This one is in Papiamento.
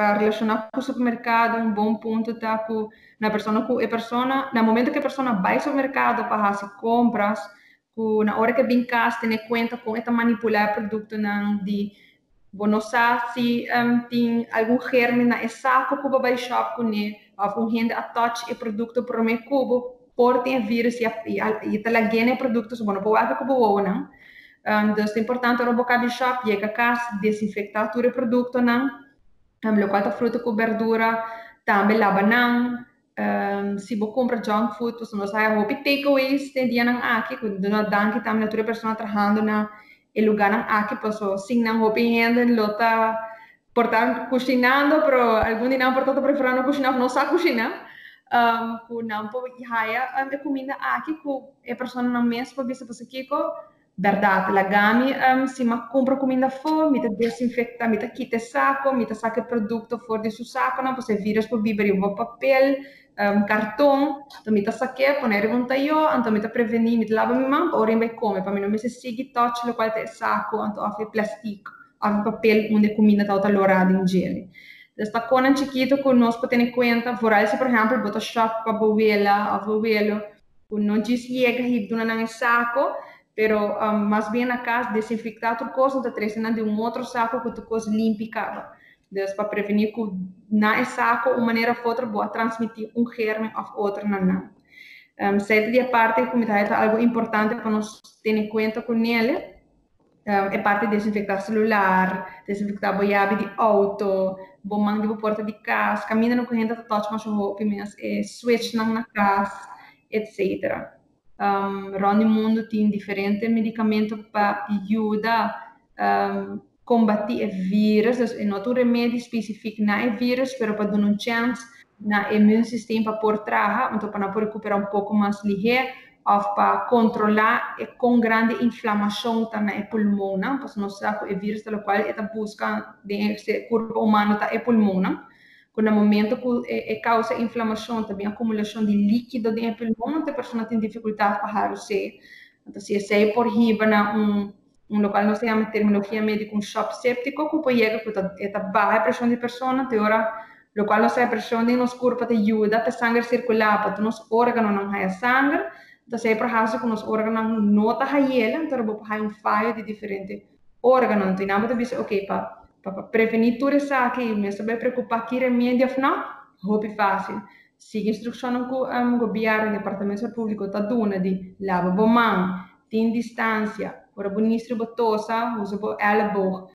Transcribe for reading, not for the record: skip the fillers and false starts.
Pa relashoná ku supermerkado, un bon punto ta ku na persona ku e persona, na momento ku e persona bai supermerkado pa hasi kompras, ku na ora ku e bin kas tene kuenta kon e ta manipulá e produktonan di bo no sa si tin algun germen na e sako ku bo bai shop kuné òf un hende a touch e produkto promé ku bo, por tin e virus i ta lag'é na e produkto, so bo no por wak ku bo wowonan. Dus ta importante ora bo kaba di shop, yega kas, desinfektá tur e produktonan, lokual ta fruta ku berdura, tambe laba nan. Si bo kumpra junk food, pasobra nos haya hopi takeaways den dianan aki, ku duna danki tambe na tur e persona trahando na e lugánan aki, pasobra sin nan hopi hende lo ta por ta kushinando, pero algun di nan por ta ta preferá no kushiná òf no sa kushiná, ku nan por haya e kuminda aki ku e personanan mes por bisa pasobra kiko. Bèrdat, laga mi si mi a kumpra kuminda afó, mi ta desinfektá, mi ta kita e sako, mi ta saka e produkto for di su sakonan, pasobra e vírùs por biba riba papel, karton, anto mi ta sak'é, pon'é riba un tayó, anto mi ta prevení, mi ta laba mi man pa ora mi bai kome, pa mi no mester sigui touch lokual ta e sako, anto òf e plèstik, òf e papel unda e kuminda tabata lorá den djele. Dus ta konan chikitu ku nos por tene kuenta, foral si por ehèmpel bo ta shòp pa bo wela òf bo welo, Ku no djis yega i duna nan e sako, pero mas bien na kas desinfektá tur kos, no ta trese nan di un otro sako ku tur kos limpi kaba. Dus pa prevení ku na e sako un manera òf otro bo a transmití un germen òf otro na nan. Sete di e parti ku mi ta haya ta algu importante pa nos tene kuenta ku nele, e parti desinfektá selular, desinfektá bo yabi di outo, bo man di bo porta di kas, kaminda no ku hende ta touch masha hopi mes, e switchnan na kas, etcetera. Rònt di mundu tin diferente medikamento pa yuda kombatí e vírus, dus e no ta un remedi spesifik na e vírus, pero pa duna un chèns na e immuunsysteem pa por traha, anto pa nan por rekuperá un poko mas lihé òf pa kontrolá e kon grandi inflamashon ta na e pulmonnan, pasobra nos sa ku e vírus ta lokual e ta buska den e kurpo humano ta e pulmonnan, ku na momento ku e kousa inflamashon ta bin akumulashon di líkido den e pulmon, anto e persona tin difikultat pa harosé. Anto si esei por hiba na un un lokual nos ta yama terminologia médiko un shòk séptiko ku por yega ku ta e ta baha e preshon di persona te ora lokual nos ta e preshon den nos kurpa ta yuda pa e sanger sirkulá pa tur nos órganonan haya sanger, entonces e por hasi ku nos órganonan no ta hayel entonces bo por haya un fayo di diferente órgano. Entonces nan bo ta bisa oke pa pa prevení tur esaki i mester bai preokupá ki remedi òf no, hopi fásil. Sigui instrukshonnan ku gobièrnu, departamento di salud públiko ta duna di laba bo man, tin distansia, ora bo nistri bo tosa, usa bo èleboog.